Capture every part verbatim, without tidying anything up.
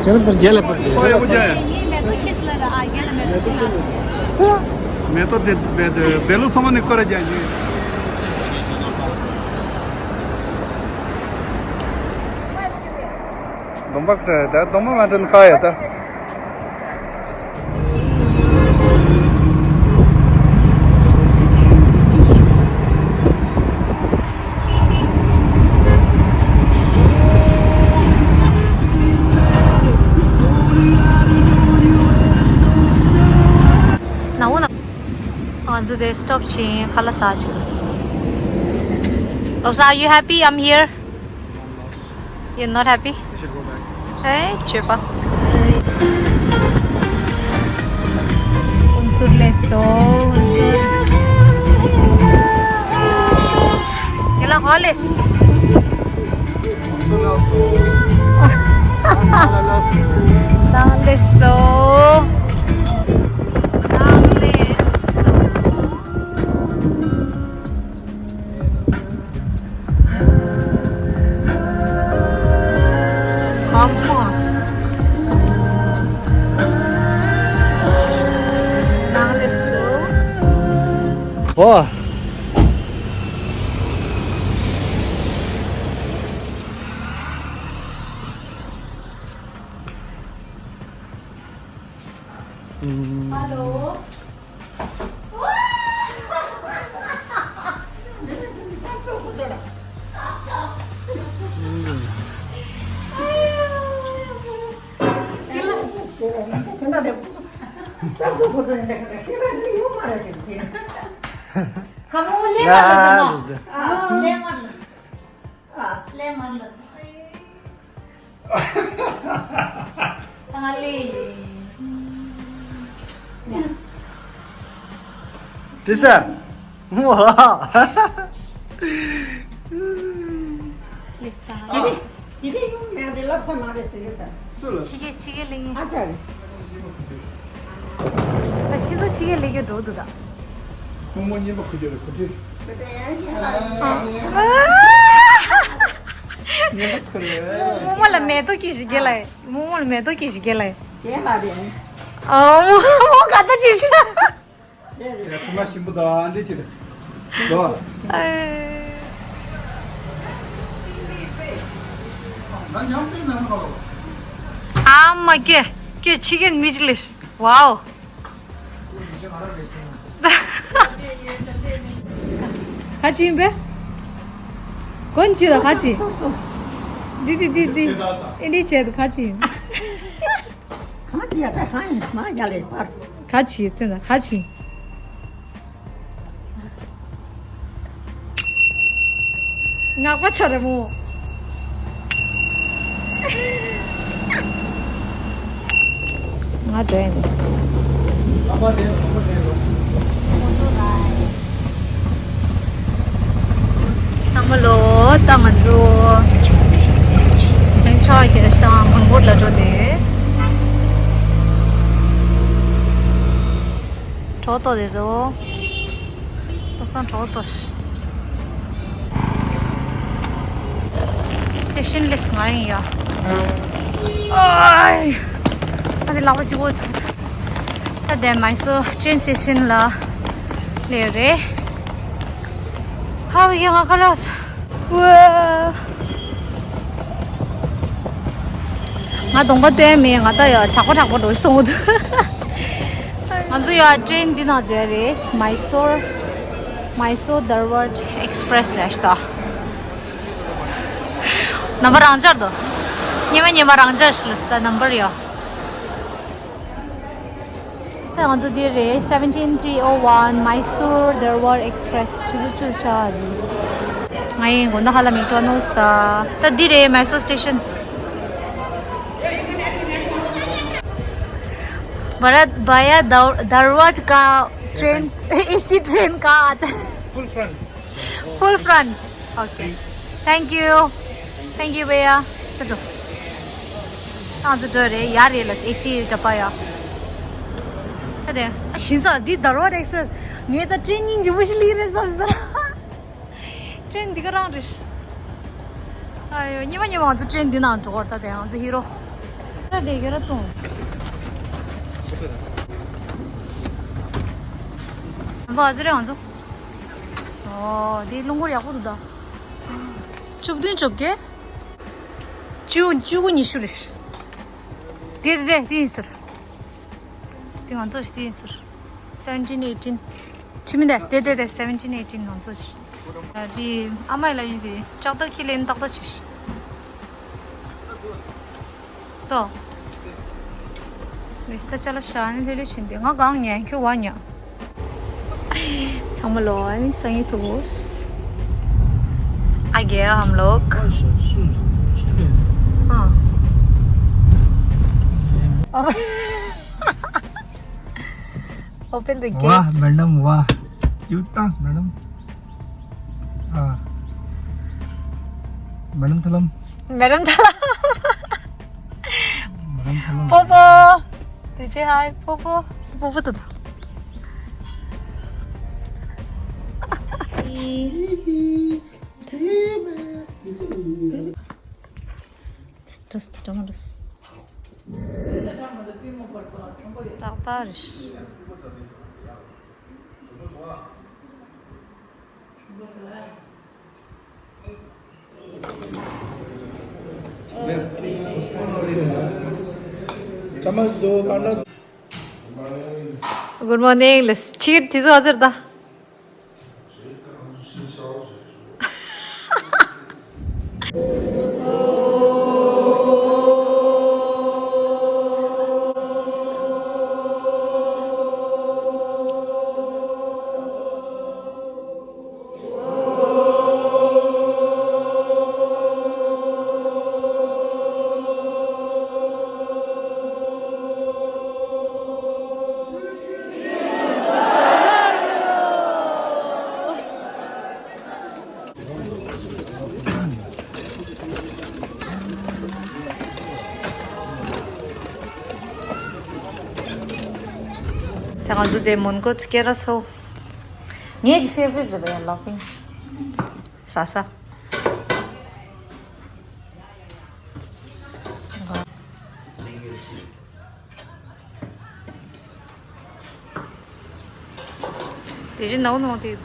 རྒྱལ་ལ་པར་རྒྱལ་ལ་པར་རྒྱལ་ལ་པར་རྒྱལ་ལ་པར་རྒྱལ་ལ་པར་རྒྱལ་ལ་མེ་ཏོག་དེ་བེ་ལུ་ཚང་མ་ནི་སྐོར་ར་རྒྱག་ཡིན། གདོང་པ་ད་གདོང་པ་མ་འདྲ་ནི་ཁ་ཡ་ད། ང་ཚོ་དེ་སི་ཊོབ་བྱས་ཁ་ལག་ཟ་བྱུང་། Lobster, are you happy I'm here? You're not happy? ཨེ་བྱོས་པ། ཀུན་གསུར་ལེགས་སོ། ཀུན་གསུར། ཡ་ལ་ཧོ་ལེས། ནང་ལེགས་སོ། ནང་ལེགས་སོ། ཨ་མ། ནང་ལེགས་སོ། ཨོ། ཨ་ལོ། དེ་ས། ཡིན་ད། དེ་རིང་ཡོང་ཡ་དེ་ལབ་ས་མ་རེད་ཟེར་གི་ས། སུ་ལ། ཕྱི་རྒྱལ་ཕྱི་རྒྱལ་ལེགས་ཨ་ཅག་རེད། ད་ཁྱེད་ཚོ་ཕྱི་རྒྱལ་ལེགས་རྒྱུ་འགྲོ་འདུག་ད། རྨོ་མོ་རྔན་པ་ཁུ་རྒྱུ་རེད་ཁུ་ཁྲི། རྨོ་མོ་ལ་མེ་ཏོག་སྐྱེས་ཤིག་རྒྱལ་ལ། རྨོ་མོ་ལ་མེ་ཏོག་སྐྱེས་ཤིག་རྒྱལ་ལ། རྒྱལ་ལ་རེད། ཨ་རྨོ་མོ་ག་ད་ཅི་ཤི། ཡ་ཁུ་མ་ཞིམ་པོ་དང་འདི་ཅི་རེད། དོ། ཨ་མ་ཀེ་ཀེ་ཕྱི་རྒྱལ་མི་ཅིག་ལེགས། ཝའོ། ག་ཅི་ཡིན་པས། གོན་ཅི་དང་ག་ཅི། འདི་འདི་འདི་འདི། ཨེ་འདི་བྱས་དང་ག་ཅི་ཡིན། གང་ཅི་ཡ་ད་གང་ཡིན་མ་ཡ་ལེ་པར། ག་ཅི་དེ་ན་ག་ཅི། ངག་པ་ཆ་རེ་མོ། ང་འགྲོ་ཡིན། ཚང་མ་ལོ། ད་ང་ཚོ་ལྷན་ཆགས་ཀྱི་རེ་སྟངས་མང་པོ་ལ་འགྲོ་དེ། གྲོགས་ཏོ་དེ་དོ། ལོ་སང་གྲོགས་ཏོ་ཤི། སི་ཤིན་ལེ་སི་ང་ཡིན་ཡ། ཨའི། ད་དེ་ལག་པ་གཅིག་པོ་ཚོ། ད་དེ་མའི་སོར་ཊེན་སི་ཤིན་ལ་སླེབས་རེད། ཧ་བི་གི་ང་ཀ་ལོ་སི། ཝ། ང་གདོང་པ་སྟོན་མེད། ང་ད་ཡ་དྲག་པོ་དྲག་པོ་འགྲོ་ཞིག་མཐོང་གི་འདུག་ང་ཚོ་ཡ་ཊེན་འདི་ནང་བསྡད་རེད། མའི་སོར། མའི་སོར་དར་ཝར་ཨེགས་པི་རེ་སི་ལ་ཤི་ད། ནམ་བར་རང་འཇགས་འདུག་ཉི་མ་ཉི་མ་རང་འཇགས་ཤིག་ལ་ཤི་ད་ནམ་བར་ཡ། ད་ང་ཚོ་འདིར་རེད། seventeen three oh one Mysore Dharwad Express ཆུ་ཚོད་བཅུ་ཆགས་རེད། ང་ཡི་དགོང་དག་ཧ་ལམ་མེག་ཌོ་ནལ་ཟ། ད་འདི་རེད། Mysore station. Bharat via Dhar- Dharwad ka train, A C train ka aata hai. Full front. Full front. Okay. Thank you. Thank you, भैया. ད་འགྲོ། ང་ཚོ་འགྲོ་རེད། ཡར་རེད་ལ་ཨེ་སི་ཌབ་པ་ཡ། ད་དེ་ཨ་ཞིང་ས་འདི་Dharwad Express། ངས་ད་ཊེན་སྙིང་རྗེ་པོ་ཞིག་སླེབས་རེད་བསམ་ཟེར། ཊེན་འདི་ག་རང་རེད། ཨ་ཡོ་ཉི་མ་ཉི་མ་ང་ཚོ་ཊེན་འདི་ནང་འགྲོ་གོ་ད་དེ་ང་ཚོ་ཧི་རོ། ད་ རེ་ག་ར་བཏུང་། བ་ཟེར་རེ་ང་ཚོ། ཨོ་དེ་རླུང་འཁོར་ཡག་པོ་འདུག་ད། བཅུ་བདུན་བཅོ་བརྒྱད། བཅུ་བཅུ་དགུ་ཉི་ཤུ་རེད། དེ་དེ་དེ་དེ་ཡིན་ཟེར། དེ་ང་ཚོ་ཞིག་དེ་ཡིན་ཟེར། seventeen eighteen། ཁྲིམས་མི་འདི་དེ་དེ་དེ་seventeen eighteen ང་ཚོ་ཞིག་དེ་ཨ་མའི་ལ་ཡིན་དེ་ལྕགས་ཐག་ཁྱི་ལེན་ཏག་ཏག་ཞིག་ཞིག་ཏོ། ཝེ་སྟ་ཅ་ལ་ཤ་ནི་ལྷོད་ལྷོད་བྱིན་ཏེ་ང་གང་ཉན་ཁྱོད་བ་ཉ། ཚང་མ་ལོ་ཨ་ནི་སང་ཉིན་ཐུག་གོ། आ गया हम लोग। हाँ। Open the gate. वाह मैडम वाह। Cute dance madam. हाँ। मैडम थलम। मैडम थलम। मैडम थलम। पोपो। तुझे हाय पोपो। पोपो तो था। Just tomatoes. ཏག་ཏག་རེད། Good morning. ལགས་ཕྱི་དྲོ་བཟོ་ཟེར་ད། ད་ང་ཚོ་དེ་མོན་གྷོ་སྐྱེ་ར་ཚོ། ངའི་ཕེ་ཝ་རི་ཊི་རེད་པ་ཡ། ལག་པིང་ཟ་ས། དེ་བཞིན་ནའུ་ནོ་དེ།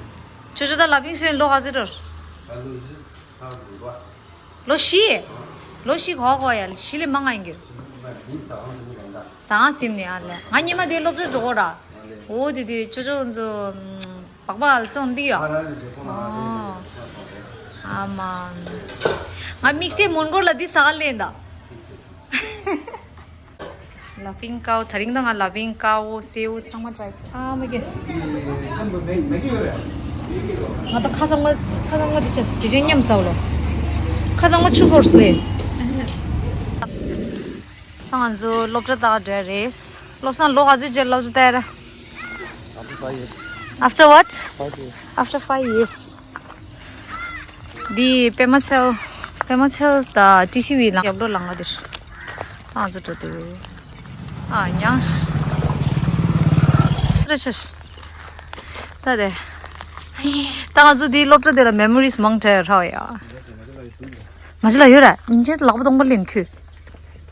ཆུ་ཆུ་ད་ལ་པིང་སོན་ལོ་ག་ཚོད་འགྲོ། ལོ་བཞི། ལོ་བཞི་གོ་གོ་ཡ་བཞི་ལས་མང་ང་ཡིན་གྱི། ཟ་ཁང་ཟིན་ནས་ཨ་ལས་ང་ཉི་མ་དེ་སློབ་གྲྭ་འགྲོ་གོ་ར། འོ་དེ་དུས་ཆུ་ཆུ་ཚོ། སྦག་སྦག་ལ་བཙོང་འདི་ཡ། ཨོ། ཨ་མ། ང་དམིགས་བསལ་མོན་གྷོ་ལ་འདི་ཟ་ག་ལེན་ད། ལ་པིང་ཀའོ། དེ་རིང་ད་ང་ལ་པིང་ཀའོ་སེའུ་ཚང་མ་ཊ་རའི་བྱས། ཨ་མ་གི། ང་ད་ཁ་སང་མ་ཁ་སང་མ་འདི་ཆ་དེ་ཅན་མཉམ་ཟའོ་ལོ། ཁ་སང་མ་ཆུ་བོར་སི་ལེ། ད་ང་ཚོ་སློབ་གྲྭ་ད་ག་འདྲ་རེད། བློ་བཟང་ལོ་ག་ཚོད་རྗེས་སློབ་གྲྭ་ལྟ་ཡ་ར། After five years. After what? Five years. After five years. འདི་པད་མ་ཚལ། པད་མ་ཚལ་དང་ཊི་སི་ཝི་ལ་ཡབ་ལོ་ལང་ག་འདིར། ང་ཚོ་འགྲོ་དུས། ཨ་ཉང་། རེ་ཤ་ཤ། ད་དེ། ད་ང་ཚོ་འདི་སློབ་གྲྭ་དེ་ལ་མེ་མོ་རིས་མང་དྲགས་རག་ཡ། མ་ཅི་ལ་ཡོད་ར། ཉིན་ཆད་ལག་པ་སྟོང་པ་ལེན་ཁུ།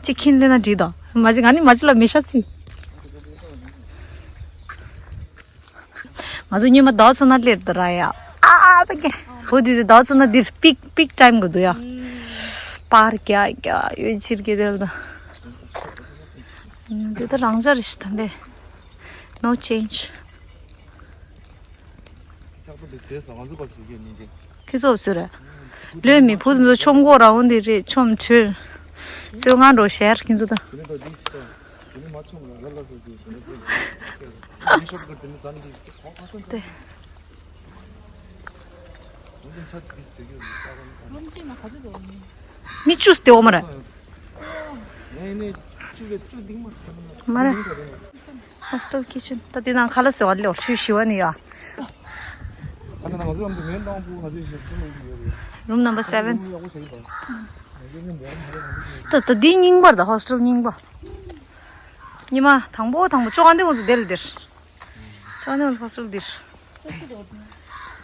ཅི་ཁྱིན་ལེན་ན་འགྲིག་དོ། མ་ཅི་ང་ནི་མ་ཅི་ལ་མི་ཤ་ཚི། ང་ཚོ་ཉི་མ་ཟླ་བ་ཚོ་ན་སླེབས་དུ་ར་ཡ། ཨ་ཨ་པ་ཀེ། ཧོ་དི་དི་ཟླ་བ་ཚོ་ན་འདིར་པིག་པིག་ཊའིམ་གོ་དུ་ཡ། པར་རྒྱག་རྒྱག་ཡོད་ཕྱིར་གི་དེ་ལ་ད། འདི་ད་རང་འཇགས་རེད་ཤི་ད་འདི། No change. ཁྱི་ཚོ་བཟོས་ར། ལོས་མི་བུ་དེ་ཚོ་ཆོམ་གོ་ར་འོང་དེ་རེད་ཆོམ་ཆོས། ཚོས་ང་འགྲོ་ཤར་ཁྱི་ཚོ་ད། དེ། མི་བཅུ་སྟེ་འོ་མ་ར། མ་ར། Hostel kitchen. ད་དེ་ནང་ཁ་ལག་ཟ་བ་ལོར་ཆུ་ཞི་བ་ནི་ཡ། Room number seven. ད་ད་འདི་རྙིང་པར་ད་hostel རྙིང་པ། ཉི་མ་དང་པོ་དང་པོ་ཅོག་ཨ་འདི་ང་ཚོ་དེ་ལ་དེར། ཅོག་ཨ་འདི་ང་ཚོ་hostel དེར།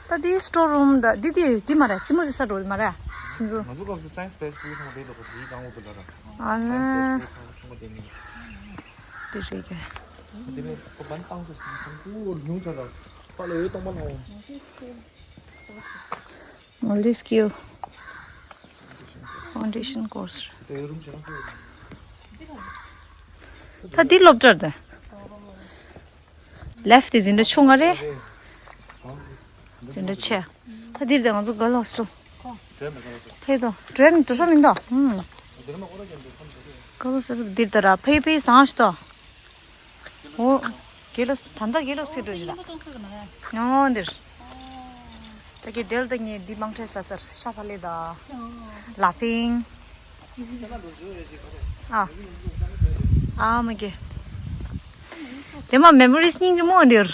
ད་འདི་store room ད་འདི་འདི་འདི་མ་ར་ཙི་མོ་ཟི་ས་འགྲོ་མ་ར། ཁྱེད་ཚོ། ང་ཚོ་སྐབས་སུ་science festival ཚང་མ་དེ་ལ་གོ་དེའི་སྒང་འོག་ཏུ་ལ་ར། ཨ་ལ། Science festival ཚང་མ་ཆུང་མ་དེ་ རེད་ཀྱི། དེ་བས་ཁོ་བན་བཏང་དུ་སོང་། ཁོ་ཉུང་ཚ་དང་པ་ལ་འོད་སྟོང་པ་ལ་འོང་། Multi skill. Foundation course. ད་འདི་སློབ་གྲྭར་ད། Left དེ་འཛིན་གྲྭ་ཆུང་ང་རེད། འཛིན་གྲྭ་ཆེ། ད་འདིར་ད་ང་ཚོ་ག་ལ་སོ། ཕེ་དོ་ཊེན་འགྲོ་ས་མིན་དོ། ཧུམ། ག་ལ་སོ་འདིར་ད་ར་ཕེ་ཕེ་བཟང་ཞིག་དོ། ཨོ། དགེ་ལོ་ད་ལྟ་དགེ་ལོ་སི་འགྲོ་ཞིག་ལ། ཉོ་འདིར། ད་གི་དེལ་ད་ངས་འདི་མང་ཁྲལ་ས་ཚར་ཤ་ཕ་ལེ་ད། ལ་ཕིང་། ཨ། ཨ་མ་གི། དེ་མ་མེ་མོ་རིས་སྙིང་རྗེ་མོ་འདིར།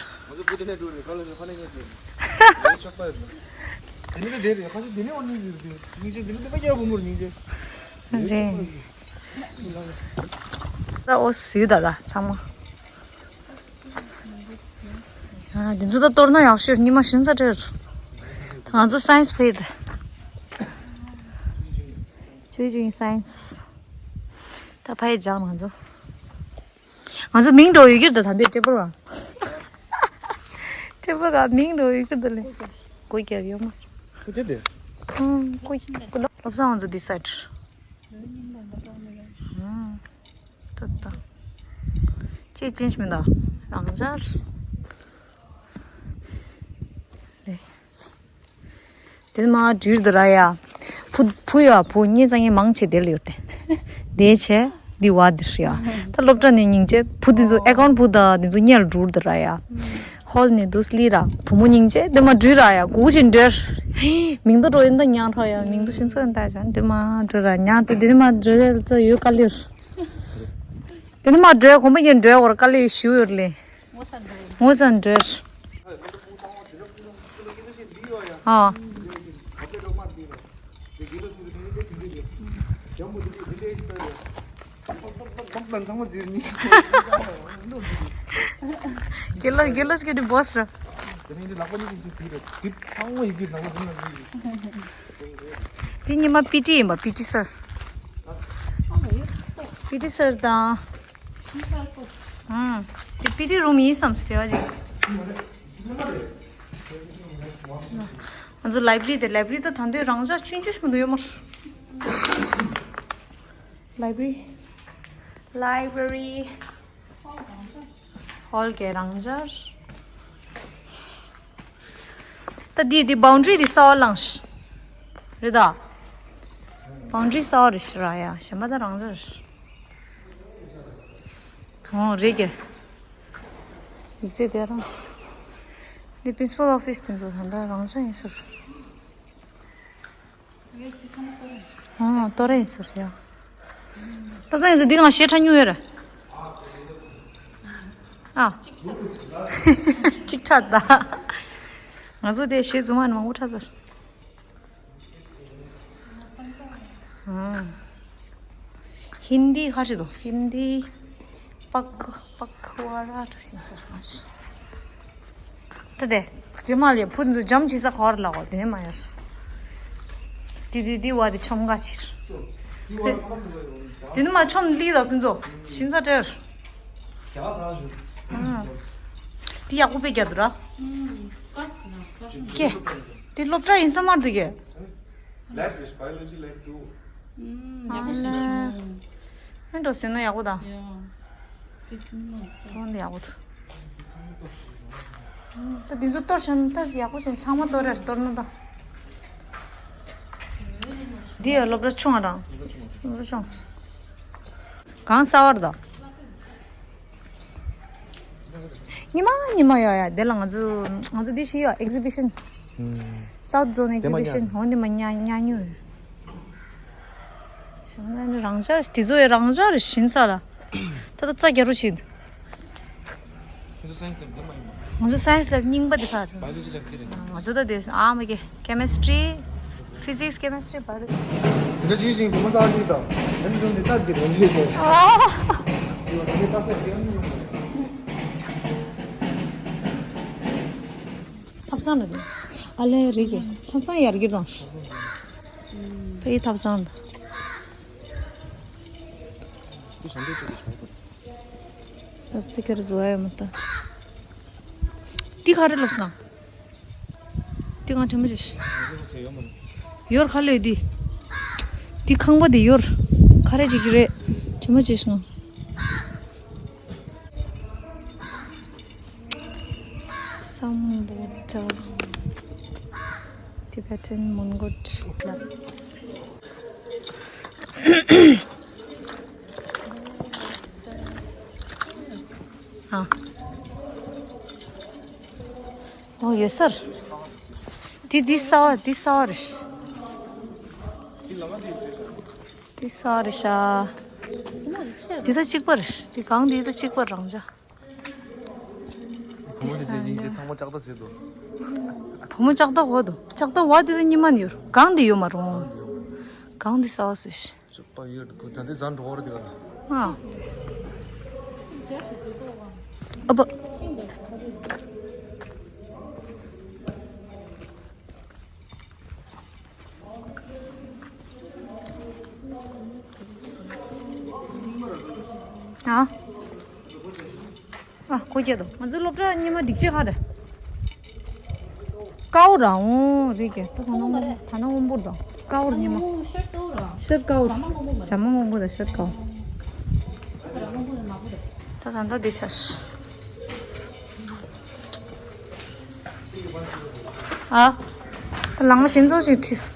ད་འོ་སུས་ད་ད་ཚང་མ། ཨ། འདི་ཚོ་ད་གཏོར་ན་ཡག་ཤོས་ཉི་མ་ཤིན་ས་སྤྲེལ། ང་ཚོ་སའེན་སི་ཕེར་ད། ཆོས་ཅིག་སའེན་སི། ད་ཕ་ཡི་ལྗང་ང་ཚོ། ང་ཚོ་མིང་འགྲོ་ཡོད་ཀྱི་རེད་ད་ད་འདི་ཊེ་བལ་ལ། ཊེ་བལ་ལ་མིང་འགྲོ་ཡོད་ཀྱི་རེད་ད་ལེ། སྒོ་རྒྱབ་ཡོད་མ། ཁོ་ཁྱེད་དེ། ཁོ་ཁྱེད་དེ། བློ་བཟང་ང་ཚོ་འདི་སའིཌ། ཏོ་ཏོ། ཅེས་ཅེས་མི་འདུག་རང་འཇགས། དེ་མ་འགྲུལ་དུ་ར་ཡ། བུ་བུ་ཡ་བུ་ངེད་ཚང་ངེད་མང་ཆེ་དེ་ལ་ཡོད་དེ། དེ་ཆེ་འདི་བ་འདི་ཧྲི་ཡ། ད་སློབ་གྲྭ་ནས་སྙིང་རྗེ་བུ་འདི་ཚོ་ཨེ་ཀོན་བུ་ད་འདི་ཚོ་ཉལ་འགྲུལ་དུ་ར་ཡ། ཧོལ་ནས་དུ་སླི་ར་བུ་མོ་སྙིང་རྗེ་དེ་མ་འགྲུལ་ར་ཡ་གུག་ཅིག་འགྲོལ། མིང་དུ་འགྲོ་ཡིན་ད་ཉང་ཁྲ་ཡ་མིང་དུ་ཤིན་ཚོད་ད་ཅང་དེ་མ་འགྲུལ་ར་ཉང་དུ་དེ་མ་འགྲུལ་ད་ཡོད་ཀ་ལིར། དེ་ནི་མ་འགྲོས་གོམ་པ་ཡིན་འགྲོས་བར་དཀའ་ལས་ཞུ་ཡོད་ལེ། ངོ་ས་འགྲོས། ཨ། དགེ་ལགས་དགེ་ལགས་ཀྱི་འདི་བོས་ར། དེ་ཉི་མ་པི་ཊི་ཡིན་པ་པི་ཊི་སར། པི་ཊི་སར་དང་། ཨང་། དེ་པི་ཊི་རུམ་ཡིན་བསམ་ཟེར་བ་ཅིག་ང་ཚོ་ལའི་བྷ་རི་དེ་ལའི་བྷ་རི་ད་ད་འདོད་རང་འཇགས་ཆུང་ཆུང་ཞིག་མི་འདུག་ཡོད་མ་རེད། ལའི་བྷ་རི། ལའི་བྷ་རི། ཧོལ་གྱི་རང་འཇགས། ད་འདི་འདི་བའུན་ཌ་རི་འདི་གསར་པ་བླངས་ཤག་རེད་ད། བའུན་ཌ་རི་གསར་པ་རེད་ཤག་ར་ཡ་གཞན་པ་ད་རང་འཇགས་རེད། ཨོ་རེད་ཀྱི། ཡིག་ཚད་དེ་རང་། འདི་པི་རིན་སི་པལ་ཨོ་ཕི་སི་དེ་ཚོ་ད་ལྟ་རང་འཇགས་ཡིན་ཟེར། ཨོ་ཏོ་རེ་ཡིན་ཟེར་ཡ། ཏོ་ཚང་ཡིན་ཟེར་འདི་ནང་ཞེ་ཁྲ་ཉུང་ཡོད་རེད། ཨ། ཅིག་ཁྲ་ད། ང་ཚོ་དེ་ཞེ་རྫུན་མ་ནི་མང་པོ་ཁྲ་ཟེར། ཨ། ཧིན་དི་ཁ་ཤས་འདུག་ཧིན་དི། པག་པག་ཁུ་བ་ར་འདྲ་ཞིག་ཟེར་མ་ཤེས། ད་དེ། དེ་མ་ལས་བུ་འདི་ཚོ་འཇམ་བྱེད་ས་ག་བར་ལ་གོ་དེ་ནས་མ་ཡར། དེ་དེ་དེ་བ་དེ་ཆོམ་ག་ཕྱིར། དེ་དེ་ནས་མ་ཆོམ་ལི་དང་ཕུན་ཚོགས་ཤིན་ས་སྤྲེལ། དེ་ཡག་པོ་དཔེ་རྒྱག་འདུག་ར། ཀེ། དེ་སློབ་གྲྭ་ཡིན་ས་མ་རེད་དེ་ཀེ། Lab is biology lab two. ཨ་ནི་འགྲོ་ཟིན་ན་ཡག་པོ་དང་། འོ་འདི་ཡག་པོ་འདུག་ད་འདི་ཚོ་གཏོར་བཞག་ན་ད་ཡག་པོ་བྱས་ཚང་མ་གཏོར་རེར་གཏོར་ན་ད། འདི་ཡང་སློབ་གྲྭ་ཆུང་བ་རང་། སློབ་གྲྭ་ཆུང་། གང་གསར་པ་རེད་ད། ཉི་མ་ཉི་མ་ཡོད་ཡ། དེ་ལ་ང་ཚོ་ང་ཚོ་འདི་ཞིག་ཡོད། ཨེག་ཛི་བི་ཤན། སའུ་ཐི་ཛོན་ཨེག་ཛི་བི་ཤན། འོ་འདི་མ་ཉ་ཉ་ཉུ། ཞང་ན་ནི་རང་འཇགས་དེ་ཚོ་ཡི་རང་འཇགས་རེད་ཤིན་ས་ལ། ད་ལྟ་རྩ་རྒྱ་རུ་ཕྱིན། ཁྱེད་ཚོ་སའེན་སི་ལེབ་འདི་མ་ཡིན་པ། ང་ཚོ་སའེན་སི་ལེབ་རྙིང་པ་འདི་ཕར། བྷ་ཡོ་ལོ་ཇི་ལེབ་འདི་རེད། ང་ཚོ་ད་དེ་ཨ་མ་གི་ཀེ་མི་སི་ཊི་རི། ཕི་ཟིག་སི། ཀེ་མི་སི་ཊི་རི། བྷ་ཡོ་ལོ་ཇི། དེ་འདྲ་ཞིག་ཞིག་འདི་མ་ས་འདི་དང་། ཨ་ནི་འདི་འདི་ལྟ་འདི་རེད་འདི་རེད། ཨ། འདི་བ་འདི་ལྟ་ས་འདི་ཨ་ནི། ཐབ་ཚང་རེད་དེ། ཨ་ལེ་རེད་ཀྱི། ཐབ་ཚང་ཡར་རྒྱས་དང་། ཕ་ཡི་ཐབ་ཚང་དང་། དེ་ཞང་དེ་ཚོ་དེ་ཞང་དེ། ད་ཁྱེད་རང་བཟོ་ཡ་ཡོད་མ་ད། འདི་ག་རེ་ལབ་སོང་། འདི་གང་དྲི་མ་བྱེད་ཤི། ཡོར་ཁ་ལོས་འདི། འདི་ཁང་པ་འདི་ཡོར། ག་རེ་བྱེད་ཀྱི་རེད། དྲི་མ་བྱེད་ཤི་ང་། སམ་བྷོ་ཊ། Tibetan Mongol club. ཨ། ཨོ་ཡོད་སར། འདི་འདི་གསར་པ་འདི་གསར་པ་རེད། འདི་གསར་པ་རེད་ཤག་འདི་ད་གཅིག་པ་རེད། འདི་གང་འདི་ད་གཅིག་པ་རང་འཇགས། བུ་མོ་དེ་ཚོས་སྙིང་རྗེ། ཚང་མ་ལྕགས་རྟ་བཟས་འདུག་བུ་མོ་ལྕགས་རྟ་འོ་འདུག་ལྕགས་རྟ་བ་དེ་ད་ཉི་མ་ནི་ཡོད། གང་དེ་ཡོད་མ་རུང་། གང་དེ་གསར་པ་བཟོས་ཤག་ལྕགས་རྟ་ཡོད་འདུག་ད་དེ་ཟ་འགྲོ་བ་རེད་དེ་ག་ཨ། ཨ་པ། ཨ། ཨ་ཁོ་སྐྱེས་དོ། ང་ཚོའི་སློབ་གྲྭ་སྔོན་མ་སྒྲིག་ཆས་ག་རེ། ཀའོ་ར། འོ་རེད་ཀྱི། ད་ད་ན་ད་ན་དབོན་པོ་དང་ཀའོ་ར་སྔོན་མ། ཤར་ཀའོ་ར། ཤར་ཀའོ་ར། ཇ་མ་དབོན་པོ་དང་ཤར་ཀའོ། ད་ད་ད་འདི་ཆ་ཤི། ཨ། ད་ལང་ལ་ཞིམ་ཚོགས་ཅིག་ཁྲིད།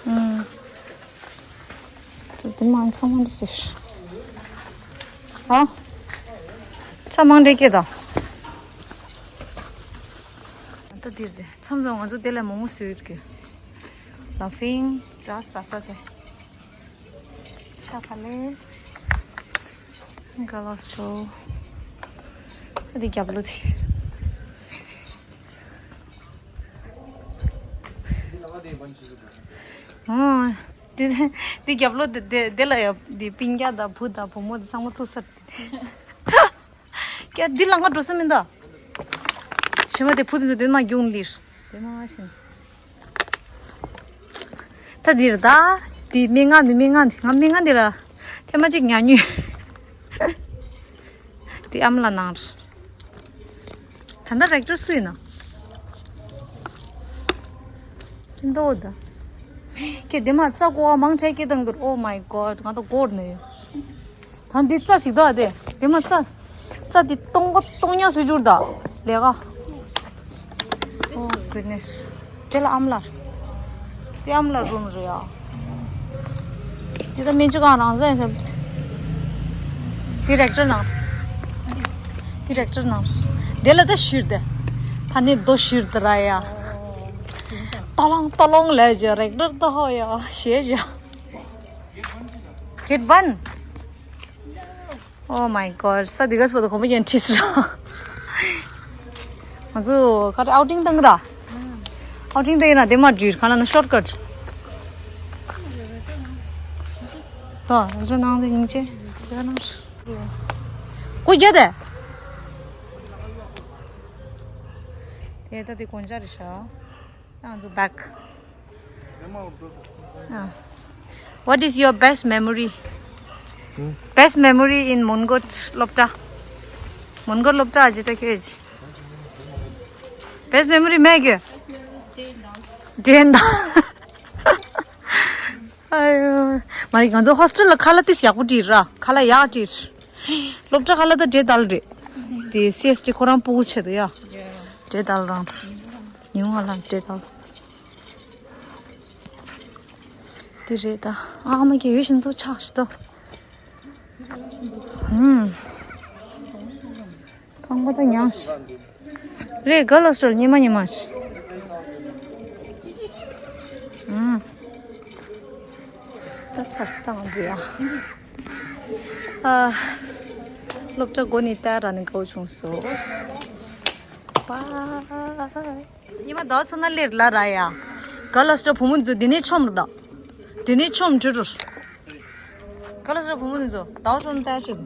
ཨུམ། དེ་མང་ཚང་མ་འདི་ཟེར། ཨ། ཚ་མང་འདྲེ་སྐད་དང་། ད་འདིར་དེ་མཚམས་མཚམས་ང་ཚོ་དེ་ལ་མོག་མོག་བཟོས་ཡོད་ཀྱི། ལ་ཕིང་འདྲ་ཟ་ས་དེ། ཤ་ཁ་ལེ། ག་ལ་སོ། ཨ་དེ་རྒྱབ་ལོ་དེ། ཨོ། དེ་དེ་རྒྱབ་ལོ་དེ་དེ་དེ་ལ་ཡ་དེ་སྤུན་ཀྱག་དང་བུ་དང་བུ་མོ་དེ་ཚང་མ་ཐུག་ས་རེད། ཀྱ་འདི་ལ་ང་འགྲོ་ས་མིན་ད། ཕྱི་མ་དེ་བུ་དེ་ཚོ་དེ་མ་རྒྱུགས་ལིར། དེ་མ་བཞིན། ད་འདིར་ད། འདི་སྨན་ཁང་འདི་སྨན་ཁང་འདི་ང་སྨན་ཁང་འདི་ལ་ཐེངས་མ་གཅིག་ཉལ་མྱོང་། འདི་ཨ་མ་ལགས་གནང་། ད་ལྟ་རེག་ཊར་སུ་ཡིན་ན། ཅི་འདོད་ད། ཁྱེད་འདི་མ་རྩ་ཀོ་བ་མང་ཆེ་སྐྱེ་དང་གི། Oh my God། ང་ད་སྒོར་ནས་ཡོད། ད་འདི་རྩ་ཞིག་ད་དེ་དེ་མ་རྩ། རྩ་འདི་སྟོང་པ་སྟོང་ཉག་བཟོས་བཅུག་ད། ལས་ཀ། Oh goodness། དེ་ལ་ཨམ་ལ། དེ་ཨམ་ལ་རུམ་རེད་ཡ། དེ་ད་སྨན་བཅོས་ཁང་རང་བཟོ་ཡིན་ས། དེ་རེག་ཊར་ནང་། དེ་རེག་ཊར་ནང་། དེ་ལ་ད་ཞུར་དེ། ཕ་ནི་རྡོ་ཞུར་དེ་ར་ཡ། ཏ་ལོང་ཏ་ལོང་ལས་ཀྱི་རེག་ཊར་ད་ཧོ་ཡ་ཞེས་བྱ། Get one། Oh my God། ས་འདི་ག་སྤོ་དོ་གོམ་པ་ཡན་ཁྲིས་ར། ང་ཚོ་ག་རེ་ཨའུ་ཊིང་བཏང་གི་ར། ཨའུ་ཊིང་བཏང་ཡིན་ན་དེ་མ་འགྲུལ་ག་ལ་ན་ཤོར་ཀཊ། ད་རང་ཚོ་ནང་དུ་ཡིན་ཅེ། དེ་ག་ནང་། ཀོ་རྒྱ་དེ། དེ་ད་དེ་གོན་ཆ་རེད་ཤག་ང་ཚོ་བེག་ཨ། What is your best memory? Best memory in Mongol སློབ་གྲྭ། མོན་གྷོལ་སློབ་གྲྭ་ཨ་ཇི་ད་ཁྱོད། Best memory མེད་གི། ཌེ་ཨེན་ཌའུན། ཨ་ཡོ། མ་རེད། ང་ཚོ་ཧོ་སི་ཊེལ་ལ་ཁ་ལག་ཏིས་ཡག་པོ་སྤྲད་ར། ཁ་ལག་ཡག་སྤྲད། སློབ་གྲྭ་ཁ་ལག་ད་འདྲེ་དལ་རེད། དེ་སི་ཨེས་ཊི་ཁོ་རང་སྤུ་གུ་ཆེད་དུ་ཡ། འདྲེ་དལ་རང་། ཉུང་བ་ལ་འདྲེ་དལ། དེ་རེད་ད། ཨ་མ་གི་ཡོད་ཤིན་ཚོ་ཆགས་ཤི་ད། ཧུམ། ཁང་པ་ད་ཉང་ཤི། རེད་ག་ལ་སོལ་ཉི་མ་ཉི་མ་ཤི། ཧུམ། ད་ཚར་སི་ད་ང་ཚོ་ཡ། ཨ། སློབ་གྲྭ་འགོ་ནས་ད་ར་ནི་དགའ་བོ་བྱུང་སོ། Bye། ཉི་མ་ཟླ་བ་ཚོ་ན་ལེར་ལ་ར་ཡ། ག་ལ་སོ་བུ་མོ་ཚོ་འདི་ནས་ཆོམ་ར་ད། འདི་ནས་ཆོམ་འགྲོ་འགྲོ། ག་ལ་སོ་བུ་མོ་ཚོ་ཟླ་བ་ཚོ་ན་ལྟ་ཞིག་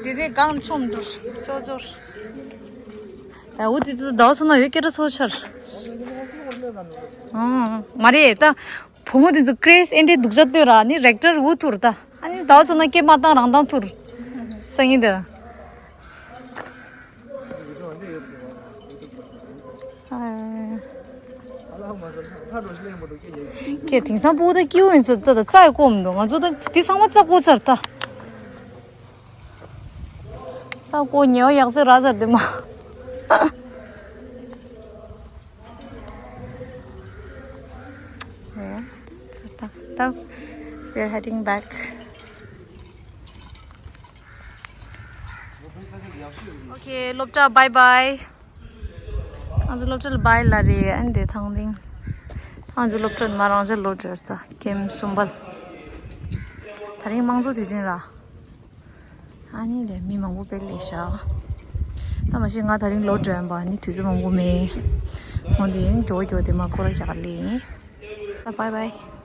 འདི་ནས་གང་ཆོམ་འགྲོ། ཅོ་ཅོ། ཨ་འུ་དེ་དུ་ཟླ་བ་ཚོ་ན་ཡོད་སྐད་ར་སོ་ཆར། ཨང་། མ་རེད་ད། བུ་མོ་དེ་ཚོ་ཀྲེས་ཨེ་འདྲའི་སྡུག་ཅག་སྟོན་ར་ནི་རེག་ཊར་འུ་ཐུར་ད། ཨ་ནི་ཟླ་བ་ཚོ་ན་སྐད་མ་བཏང་རང་བཏང་ཐུར། སང་ཉིན་དེ། ཨ། ཁྱེད་དེང་སང་སྤུ་གུ་ད་སྐྱིད་པོ་ཡིན་ཟེར་ད་ད་རྩྭ་ཡི་བཀོག་མི་འདུག་ང་ཚོ་ད་དེ་ཚང་མ་རྩྭ་བཀོག་ཚར་ད། རྩྭ་བཀོག་ཉེ་བ་ཡག་ཚད་རག་ཚར་དེ་མ། ཚར་ད་ད། We're heading back. Okay, སློབ་གྲྭ་bye bye. ང་ཚོ་སློབ་གྲྭ་ལ་bye ལབ་རེད། ཨ་ནི་དེ་ཐང་རིང་། ང་ཚོ་སློབ་གྲྭ་མ་རང་ཚོའི་སློབ་གྲྭ་རེད་ད། ཀེམ་གསུམ་པ་ལ། ད་རིང་དམངས་གཙོ་དུས་ཆེན་ར། ཨ་ནི་དེ་མི་མང་པོ་དཔེ་སླེབས་ཤག་ད་མ་གཞི་ང་ད་རིང་ལོ་དྲན་པ་ནི་དུས་ཚོད་མང་པོ་མེད། འོན་ཏེ་ཡིན་མགྱོགས་མགྱོགས་དེ་མ་སྐོར་ར་རྒྱག་ག་སླེབས་ཡིན། ད་bye bye.